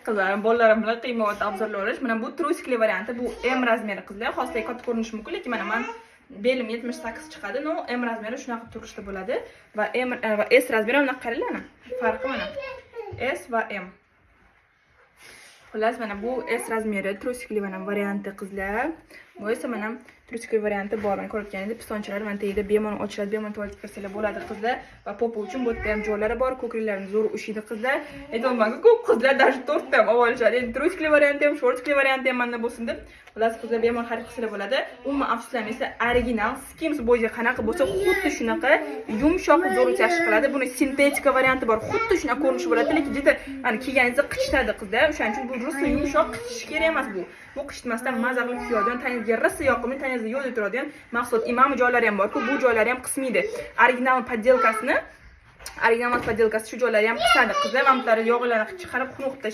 Qizlar, bolalarim bilan qiymayapti обзор lar olish. Mana bu трусик li varianti, bu M размер i, qizlar. Hozir katta ko'rinishi mumkin, lekin mana man belim 78 chiqadi, но M размер i shunaqa turishda bo'ladi va M va S размер i bunaqa. Qaranglar, farqi mana, S va M. Xullas, mana bu S размер i трусик li mana varianti, qizlar. Bu esa mana трусик li varianti bor. Mana ko'rayotganingizdek, pistonchalar mana tagida bemalol ochiladi, bemalol tualetga kirsalar bo'ladi, qizlar. Va попа uchun bu yerda ham joylari bor, ko'kraklarini zo'r ushlaydi, qizlar. Aytyapman-ku, ko'p qizlar даже to'rtta ham olib olishadi. Endi трусик li varianti ham, шортик li varianti ham manda bo'lsin deb. Xullas, qizlar, bemalol xarid qilsalar bo'ladi. Umuman afsuslanmaysizlar, original Skims bo'yicha qanaqa bo'lsa, xuddi shunaqa yumshoq, zo'r yaxshi qiladi. Buni sintetika varianti bor. Xuddi shunaqa ko'rinishi bo'ladi, lekin juda hani kiyganingizda qichitadi, qizlar. O'shaning uchun bu rosa yumshoq, qichishi kerak emas bu. Bu qichitmasdan maza qilib kiyadigan, tanangizga rosa yoqimli, tanangizda yo'q deb turadigan mahsulot. Imami joylari ham bor-ku, bu joylari ham qismaydi. Original подделка sini, original emas, подделка si shu joylari ham qisadi, qizlar. Mana bular yog'larni chiqarib, xunuk qilib.